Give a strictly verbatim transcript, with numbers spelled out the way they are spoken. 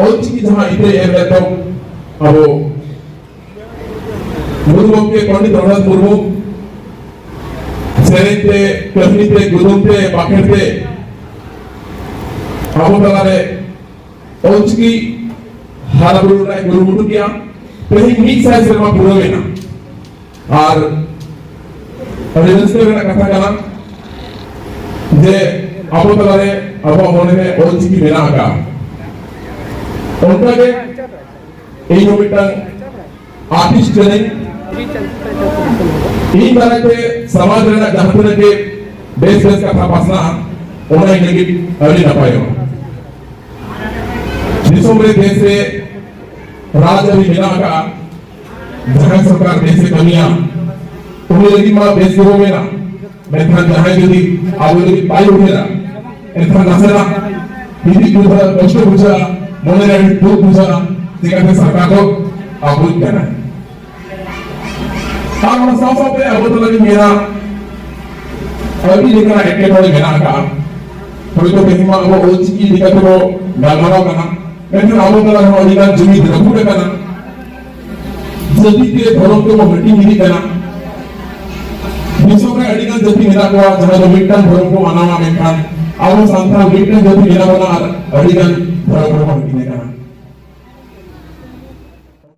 ᱚᱞᱪᱤᱠᱤ ᱡᱟᱦᱟᱸ ᱤᱛᱟᱹᱭ ᱮᱢ ᱞᱮᱫ ᱫᱚ, ᱟᱵᱚ ᱜᱩᱨᱩ ᱜᱚᱢᱠᱮ ᱯᱚᱱᱰᱤᱛ ᱨᱚᱜᱷᱩᱱᱟᱛᱷ ᱢᱩᱨᱢᱩ ᱥᱮᱨᱮᱧ ᱛᱮ, ᱠᱟᱹᱦᱱᱤ ᱛᱮ, ᱠᱩᱫᱩᱢ ᱛᱮ, ᱵᱟᱠᱷᱮᱬ ᱛᱮ ᱟᱵᱚ ᱛᱟᱞᱟᱨᱮ ᱚᱞᱪᱤᱠᱤ ᱦᱟᱨᱟ ᱵᱩᱨᱩ ᱨᱮᱱᱟᱜ ᱠᱩᱨᱩᱢᱩᱴᱩ ᱠᱮᱜᱼᱟ᱾ ᱛᱮᱦᱮᱧ ᱢᱤᱫ ᱥᱟᱭ ᱥᱮᱨᱢᱟ ᱯᱩᱨᱟᱹᱣ ᱮᱱᱟ᱾ ᱟᱨ ᱟᱹᱰᱤ ᱨᱟᱹᱥᱠᱟᱹ ᱨᱮᱱᱟᱜ ᱠᱟᱛᱷᱟ ᱠᱟᱱᱟ ᱡᱮ ᱟᱵᱚ ᱛᱟᱞᱟᱨᱮ ᱟᱵᱚᱣᱟᱜ ᱢᱚᱱᱮ ᱨᱮ ᱚᱞᱪᱤᱠᱤ ᱢᱮᱱᱟᱜ ᱟᱠᱟᱫᱼᱟ᱾ ᱚᱱᱠᱟᱜᱮ ᱤᱧ ᱦᱚᱸ ᱢᱤᱫᱴᱟᱝ ᱟᱨᱴᱤᱥᱴ ᱠᱟᱹᱱᱟᱹᱧ᱾ ᱤᱧ ᱫᱟᱨᱟᱭ ᱛᱮ ᱥᱚᱢᱟᱡᱽ ᱨᱮᱱᱟᱜ ᱡᱟᱦᱟᱸ ᱛᱤᱱᱟᱹᱜ ᱜᱮ ᱵᱮᱥ ᱵᱮᱥ ᱠᱟᱛᱷᱟ ᱯᱟᱥᱱᱟᱜᱼᱟ, ᱚᱱᱟ ᱤᱧ ᱞᱟᱹᱜᱤᱫ ᱟᱹᱰᱤ ᱱᱟᱯᱟᱭᱚᱜᱼᱟ᱾ ᱫᱤᱥᱚᱢ ᱨᱮ ᱵᱮᱥ ᱨᱮ ᱨᱟᱡᱽ ᱟᱹᱨᱤ ᱢᱮᱱᱟᱜ ᱟᱠᱟᱫᱼᱟ, ᱡᱟᱦᱟᱸᱭ ᱥᱚᱨᱠᱟᱨ ᱵᱮᱥ ᱮ ᱠᱟᱹᱢᱤᱭᱟ, ᱩᱱᱤ ᱞᱟᱹᱜᱤᱫ ᱢᱟ ᱵᱮᱥ ᱜᱮᱵᱚ ᱢᱮᱱᱟ᱾ ᱢᱮᱱᱠᱷᱟᱱ ᱡᱟᱦᱟᱸᱭ ᱡᱩᱫᱤ ᱟᱵᱚ ᱞᱟᱹᱜᱤᱫ ᱵᱟᱭ ᱩᱭᱦᱟᱹᱨᱟ, ᱮᱱᱠᱷᱟᱱ ᱱᱟᱥᱮᱱᱟᱜ ᱦᱤᱫᱤᱡ ᱵᱩᱡᱷᱟᱹᱜᱼᱟ, ᱠᱚᱥᱴᱚ ᱵᱩᱡᱷᱟᱹᱜᱼᱟ, ᱢᱚᱱᱮ ᱨᱮ ᱟᱹᱰᱤ ᱫᱩᱠ ᱵᱩᱡᱷᱟᱹᱜᱼᱟ᱾ ᱪᱮᱠᱟᱛᱮ ᱥᱚᱨᱠᱟᱨ ᱫᱚ ᱟᱵᱚᱭᱤᱡ ᱠᱟᱱᱟᱭ᱾ ᱟᱨ ᱚᱱᱟ ᱥᱟᱶ ᱥᱟᱶᱛᱮ ᱟᱵᱚ ᱛᱟᱞᱟ ᱨᱮ ᱢᱮᱱᱟᱜ ᱟᱹᱰᱤ ᱞᱮᱠᱟᱱᱟᱜ ᱮᱴᱠᱮᱴᱚᱬᱮ ᱢᱮᱱᱟᱜ ᱟᱠᱟᱫᱼᱟ᱾ ᱦᱳᱭᱛᱳ ᱛᱮᱦᱮᱧ ᱢᱟ ᱟᱵᱚ ᱚᱞᱪᱤᱠᱤ ᱤᱫᱤ ᱠᱟᱛᱮ ᱵᱚ ᱜᱟᱞᱢᱟᱨᱟᱣ ᱠᱟᱱᱟ, ᱢᱮᱱᱠᱷᱟᱱ ᱟᱵᱚ ᱛᱟᱞᱟ ᱨᱮᱦᱚᱸ ᱟᱹᱰᱤ ᱜᱟᱱ ᱡᱩᱢᱤᱫ ᱨᱟᱹᱯᱩᱫ ᱟᱠᱟᱱᱟ᱾ ᱡᱟᱹᱛᱤ ᱛᱮ ᱫᱷᱚᱨᱚᱢ ᱛᱮᱵᱚ ᱦᱟᱹᱴᱤᱧ ᱤᱫᱤᱜ ᱠᱟᱱᱟ᱾ ᱫᱤᱥᱚᱢ ᱨᱮ ᱟᱹᱰᱤ ᱜᱟᱱ ᱡᱟᱹᱛᱤ ᱢᱮᱱᱟᱜ ᱠᱚᱣᱟ ᱡᱟᱦᱟᱸ ᱫᱚ ᱢᱤᱫᱴᱟᱝ ᱫᱷᱚᱨᱚᱢ ᱠᱚ ᱢᱟᱱᱟᱣᱟ, ᱢᱮᱱᱠᱷᱟᱱ ᱟᱵᱚ ᱥᱟᱱᱛᱟᱲ ᱢᱤᱫᱴᱟᱝ ᱡᱟᱹᱛᱤ ᱢᱮᱱᱟᱜ ᱵᱚᱱᱟ ᱟᱨ ᱟᱹᱰᱤ ᱜᱟᱱ ᱫᱷᱚᱨᱚᱢ ᱨᱮᱵᱚᱱ ᱦᱟᱹᱴᱤᱧ ᱟᱠᱟᱱᱟ᱾